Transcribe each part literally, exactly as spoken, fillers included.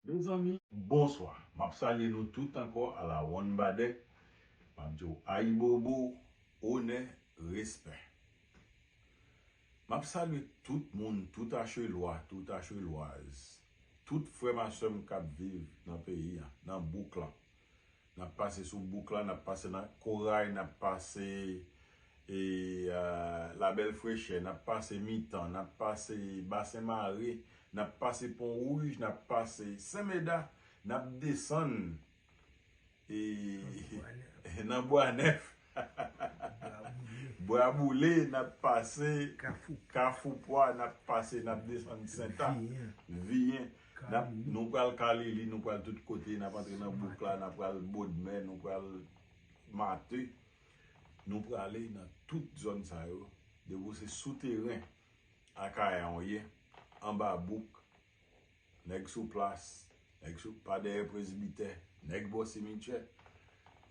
Mezanmi, bonswa. M ap salye nou tout ankò a la one badè. M ap di w ayibobo, onè, respè. M ap salye tout moun, tout Achelwa, tout Achelwaz, tout frè m ak sè m k ap viv nan peyi a, nan bouk lan. N ap pase sou bouk la, n ap pase nan Koray, n ap pase e, a, Labèl Frechè, n ap pase Mitan, n ap pase Basen Mare, n ap pase Pon Wouj, n ap pase Sen Meda, n ap desann e, nan Bwa Nèf, Bwa Boule, n ap pase Kafou Pwa, n ap pase, n ap desann Senta, Viyen. N ap, nou pral Kalili, nou pral tout kote, n ap antre nan bouk la, n ap pral Bodmè, nou pral Mate, nou prale nan tout zòn sa yo. Depi w se sou teren Akayè a w ye, anba bouk, nèg sou plas, nèg sou, pa dèyè prezbitè, nèg bò simityè,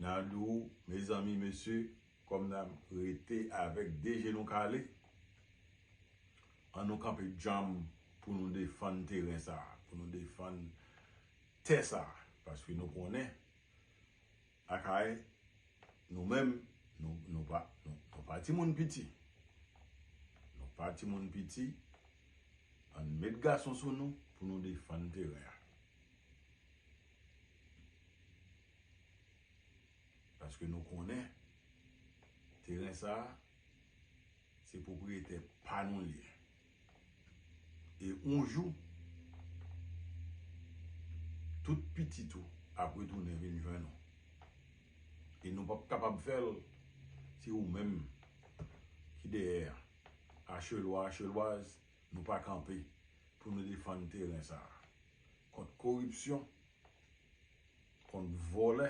n a di w, mezanmi, mesye, kòm n a rete avèk de je nou kale, an nou kanpe djanm pou nou defann teren sa a, pou nou defann tè sa a, paske nou konnen Akayè, nou menm, nou, nou pa, nou, nou pa timoun piti. Nou pa timoun piti. Ann met gason sou nou pou nou defann teren an. Paske nou konnen teren sa a, se pwopriyete pa nou li ye. E yon jou, tout pitit ou ap retounen vin jwenn ou. E nou p ap kapab fè l si ou menm ki dèyè a, Achelwa, Achelwaz, nou pa kanpe pou nou defann teren sa a kont koripsyon, kont vòlè,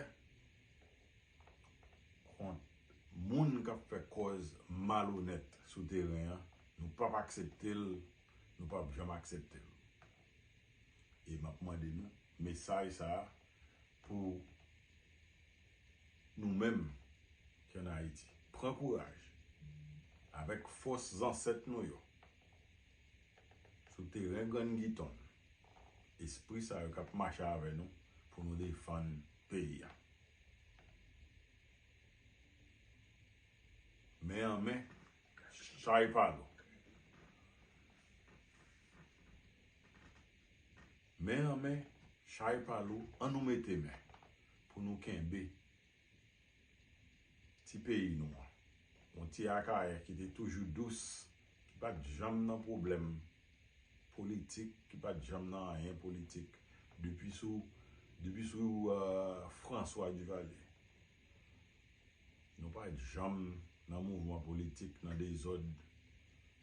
kont moun k ap fè kòz malonèt sou teren an, nou p ap aksepte l, nou p ap janm aksepte l. E m ap mande nou mesaj sa a pou nou menm ki ann Ayiti. Pran kouraj avèk fòs zansèt nou yo sou teren Grann Giton. Espri sa yo k ap mache avè nou pou nou defann peyi a. Men an men, chay pa lou. Men an men, chay pa lou, an nou mete men pou nou kenbe ti peyi nou an. Yon ti Akayè ki te toujou dous, ki pa t janm nan pwoblèm politik, ki pa t janm nan anyen politik. Depi sou, depi sou, euh, François Duvalier. Nou pa t janm nan mouvman politik, nan dezòd.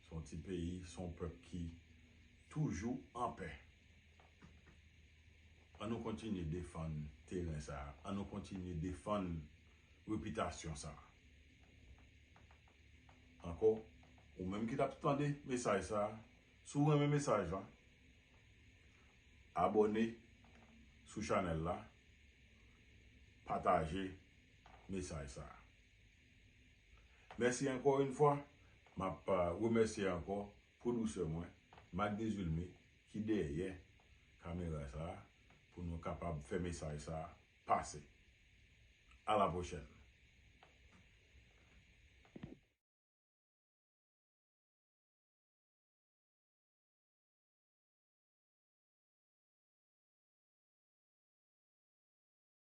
Se yon ti peyi, se yon pèp ki toujou anpè. An nou kontinye defann teren sa a. An nou kontinye defann repitasyon sa a. Ankò, ou menm ki t ap tande mesaj sa a, si w renmen mesaj la, abòne sou chanèl la, pataje mesaj sa a. Mèsi ankò yon fwa. M ap, euh, remèsye ankò pou dousè mwen, Marc Désulmé, ki dèyè kamera sa a, pou nou kapab fè mesaj sa a pase. A la pwochèn.